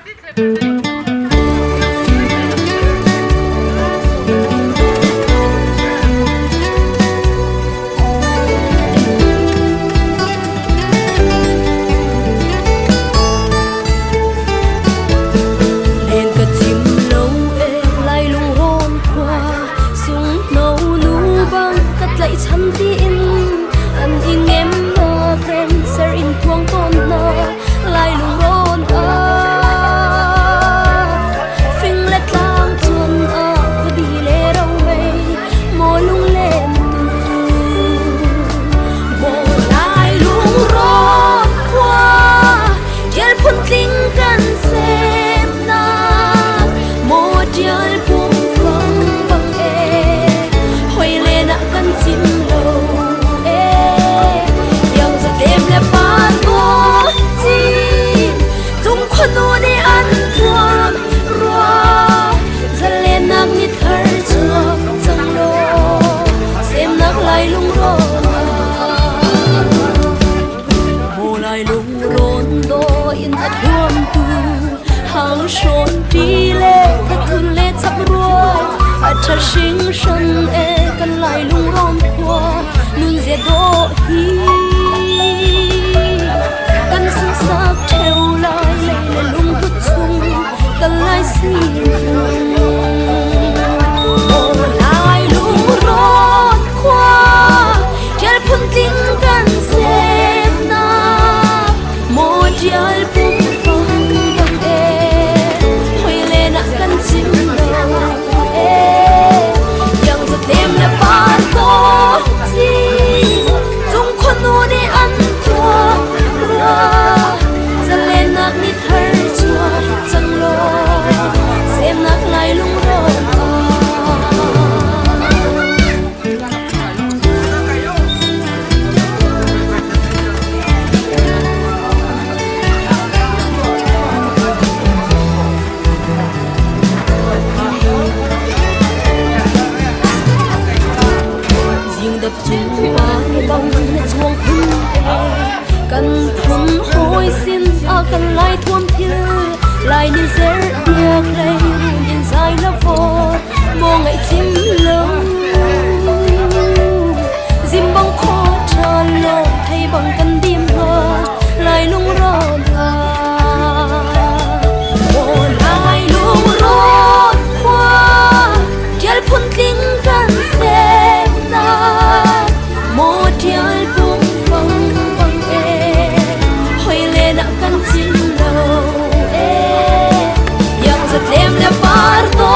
Len ka cim lo e lai lungrawn khua sung no nu bang ka tlaihchan tiin an i ngem na krem ser in thuang tawn hna lai lungrawn ah fing le tlang chuan ah khuadi le ro mei maw lunglen tu maw lai lungrawn khua Tial phun tling kan semnak maw tial pum fang bang e hoi len ah kan cim lo e yang za tlem le pa to chi chung khuanu nih an thuam rua zalenak ni thar chuak cang law semnak lai lungrawn Maw lai lungrawn daw in a thuamtu hang hrawn ṭi le thathun le chak ruai a ṭha hringhran e kan lai lungrawn khua nun zia dawh hi kan sunsak ṭheo lai lei le lungput chung kan lai sining. Maw lai lungrawn khua Tial phun tling kan semnak maw tial pum fang bang e hoi len ah kan chim lo e yang za tlem le par to chi chung khuanu nih an thuam rua zalenak ni thar chuak cang law semnak lai lungrawn Zingdap cu pai bang na chuang khun e kan phun hoi sin a kan lai thuam thil lai ni zer biak lei run in zai la vot mo ngai chim lo Zim bang kho tha lo thei bang kan dim hna lai lungrawn ah Maw lai lungrawn khua tial phun tling kan sem na maw tial pum fang bang e hoi len ah kan cim lo e yang za tlem le par to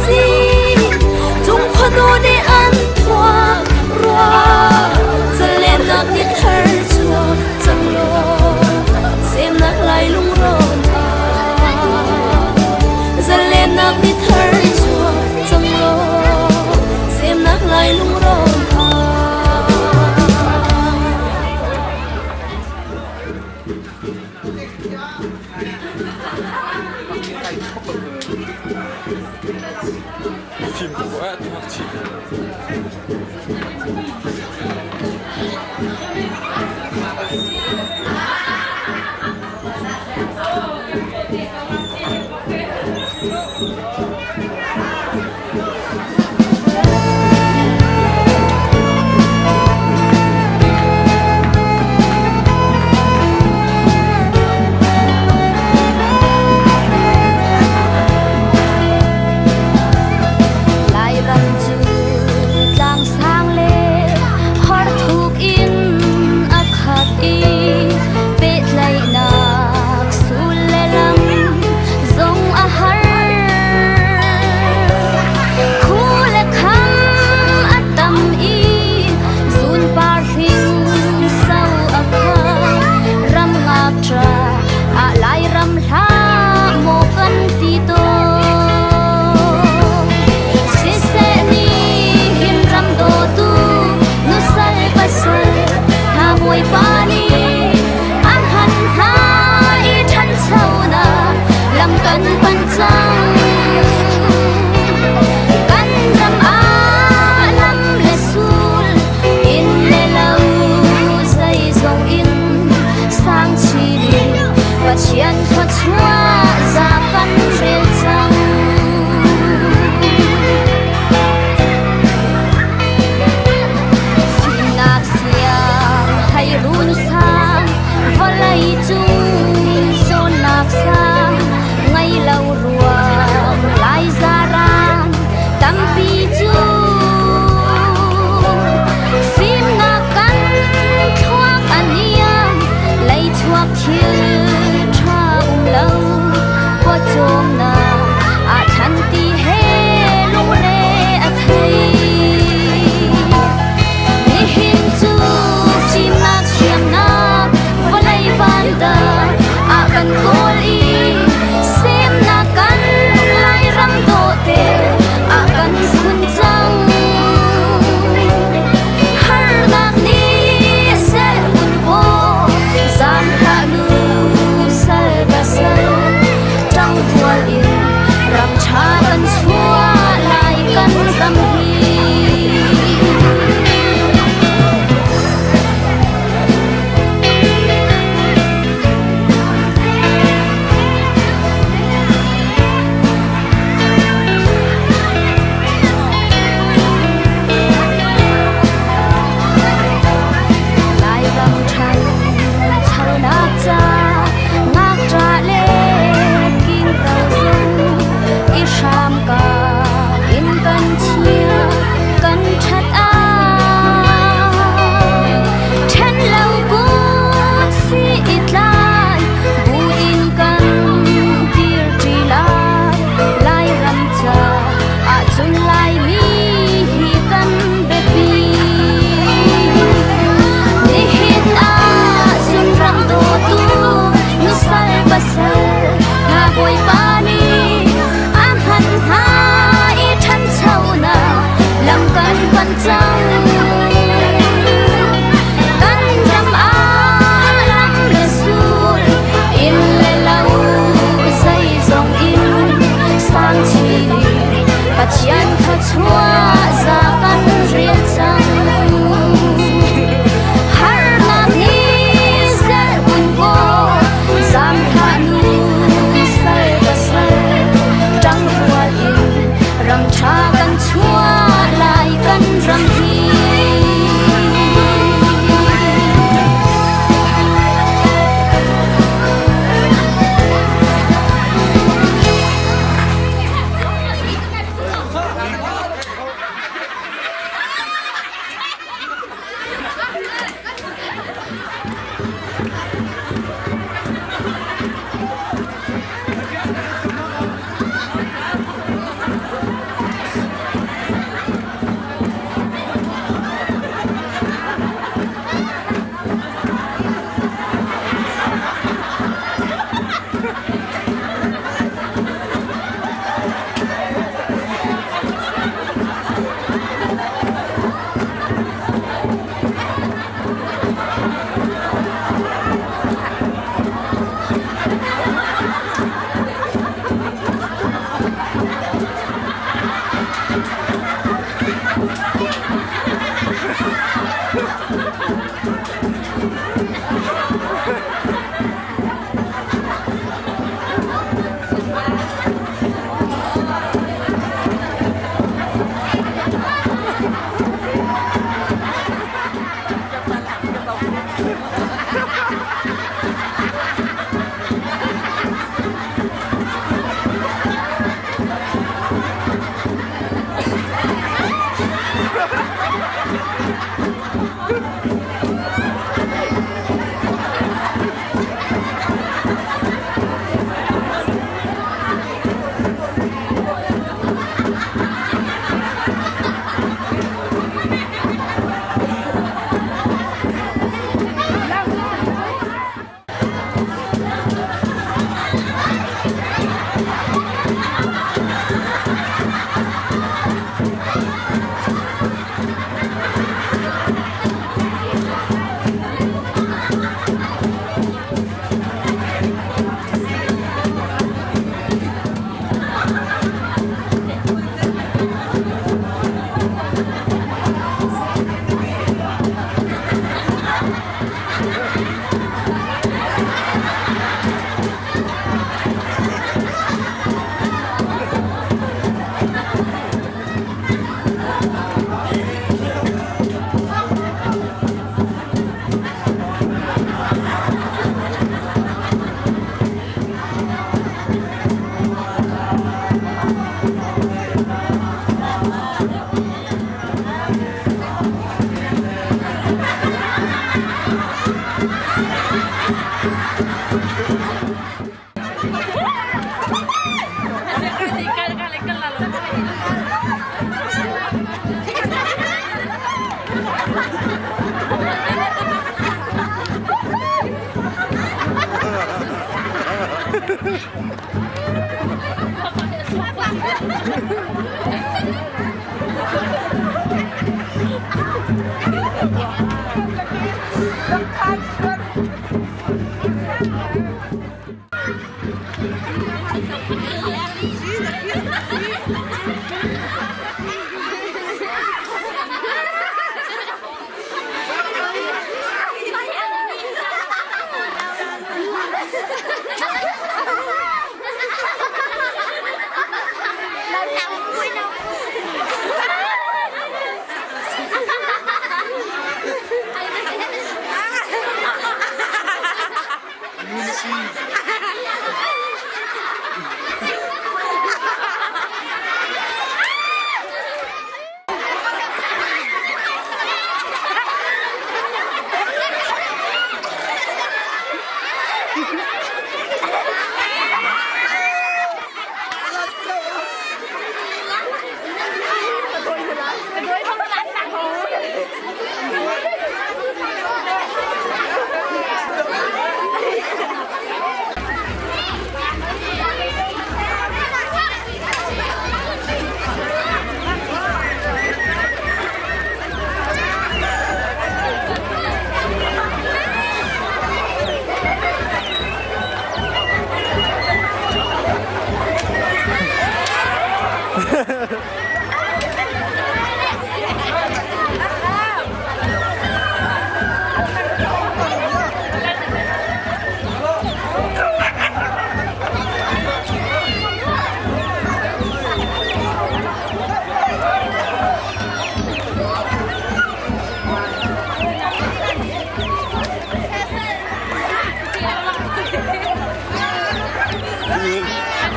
chi Chung khuanu nih an thuam rua zalenak ni thar chuak cang law semnak lai lungrawn ah zalenak ni thar chuak cang law semnak lai lungrawn ah. Fim ko eh tuak chih. Lairam cu tlang.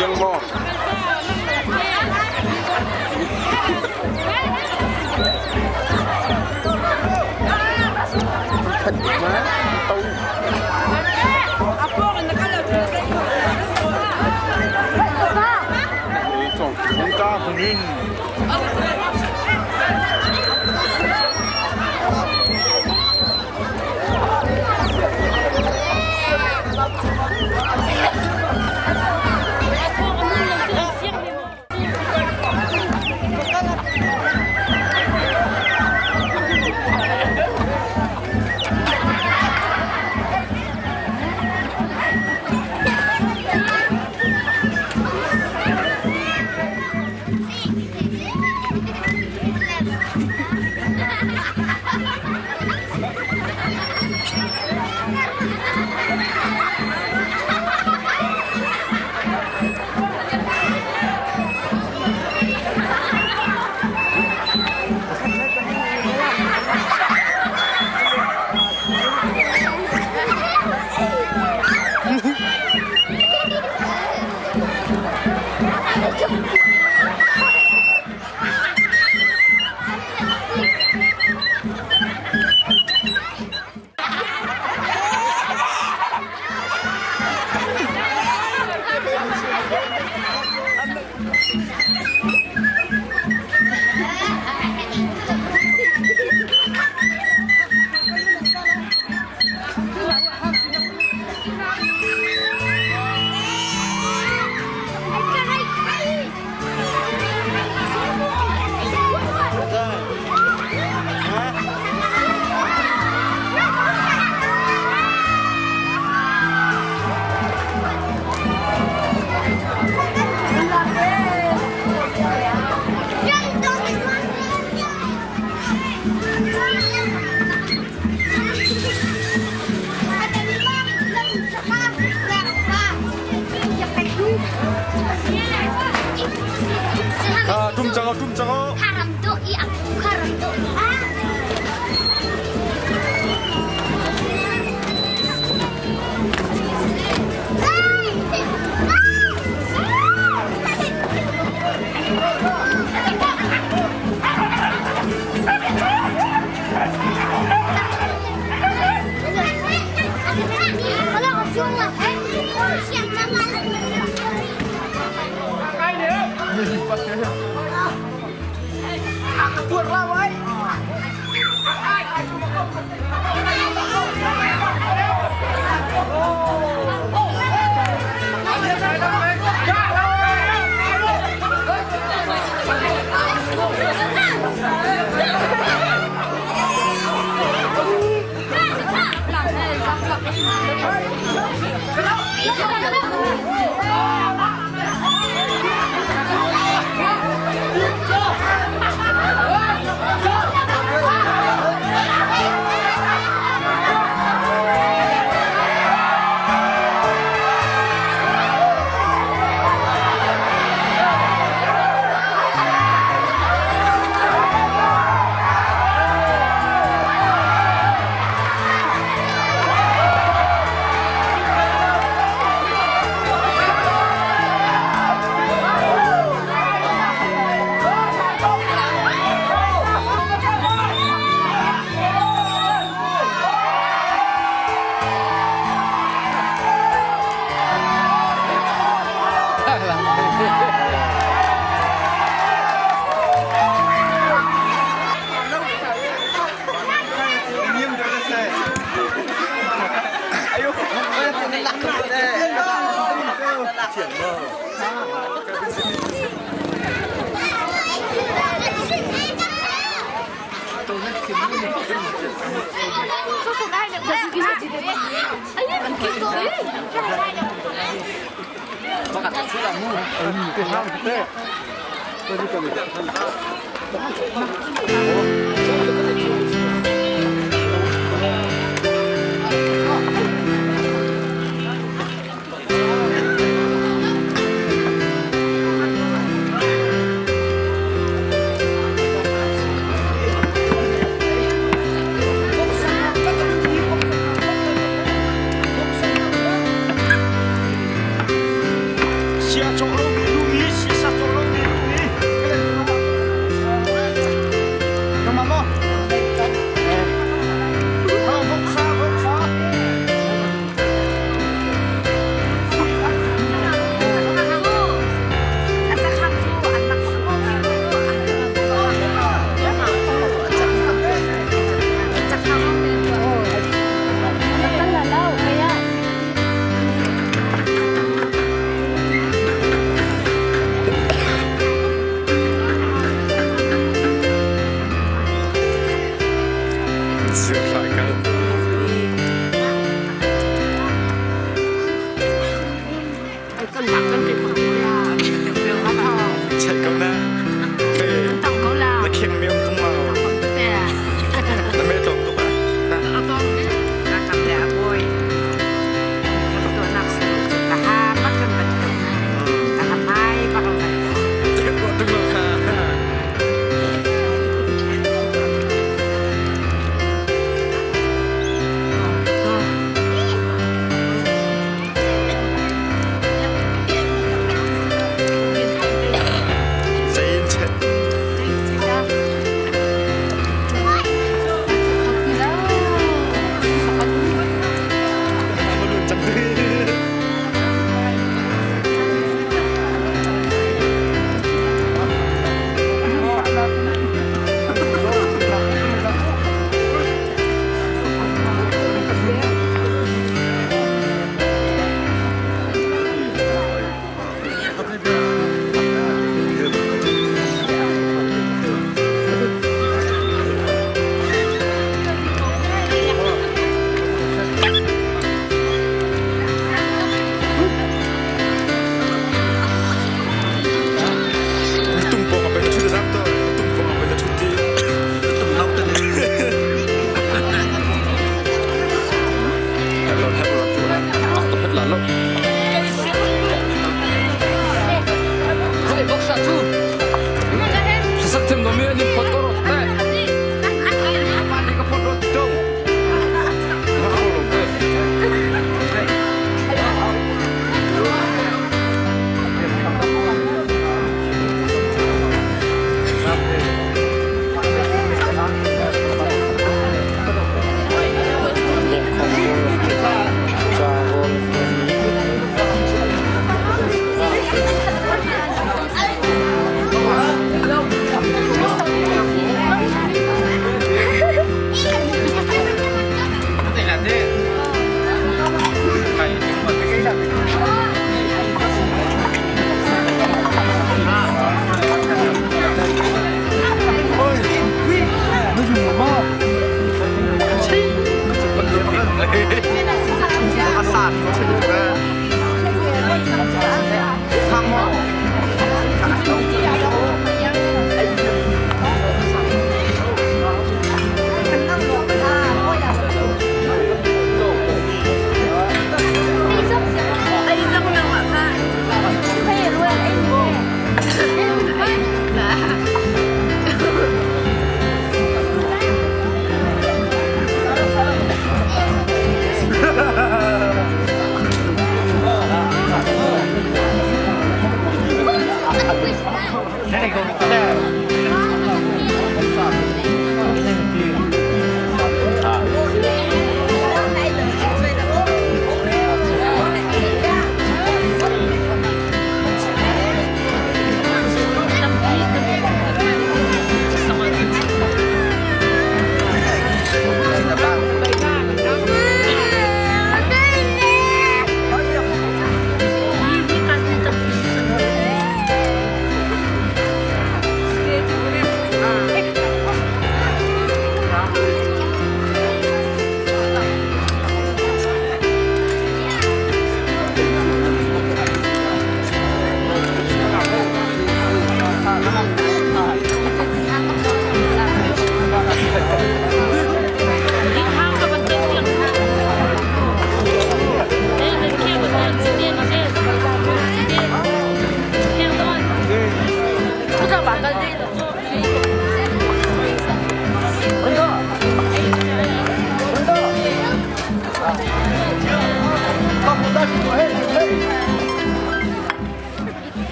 Chiang maw? Khat ma to. Tum cang tum cang.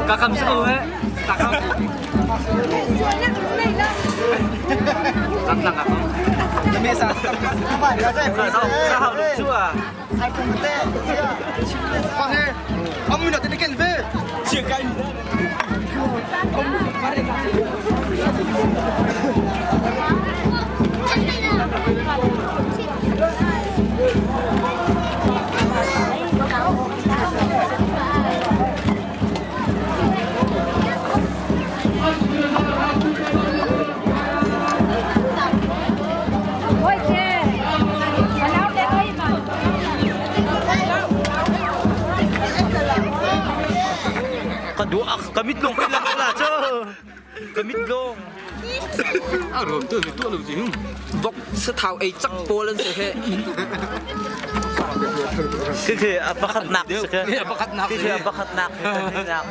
Kakam sa ko eh. Kakam. Lang lang ako. Sa hau luk chu ah. Ka duak ka mit long pin lang la cho. Ka mit long. A rom tu mi tu lo ji hum. Vok sathau ei chak pawl an si he. Khi khi a pakhat nak si ke. Pakhat nak. Khi khi a pakhat nak. Nak.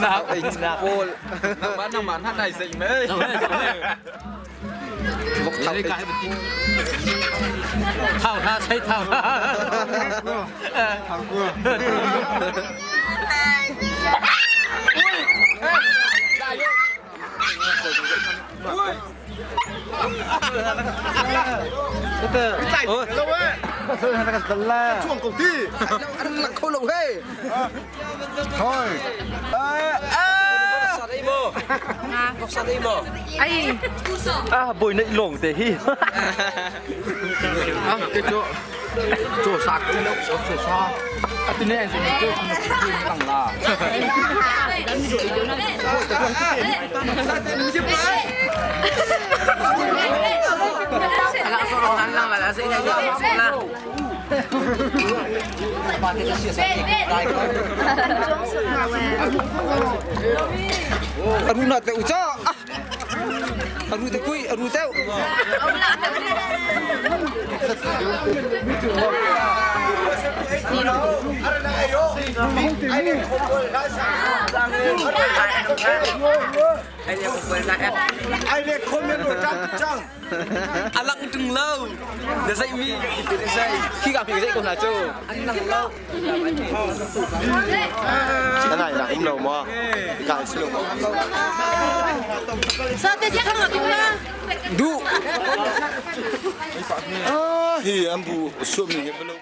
Nak. Ei chak pawl. Man nang man han ai sei me. Vok thau ei Thau na sei thau na. Chuang ko ti. An lak kho lo he. Thôi. Sa dei mo. Vok sa dei mo. Ah boi nai long te hi. Ah, cái chỗ chỗ sạc cái lúc chỗ chỗ sa. À, tin này thì chỗ thằng là. Ala so ro han lang la sei nai la. Aru na te ucha. Aru te kui aru te. Ai le khom le ro chang chang. Alang tung lo. Da sai mi khi gặp thì dậy còn là chu. Ăn lăng lo. Cái này là cũng lâu mà. Cái xin lỗi. Du. Ah, hi am bu suam ni he belo.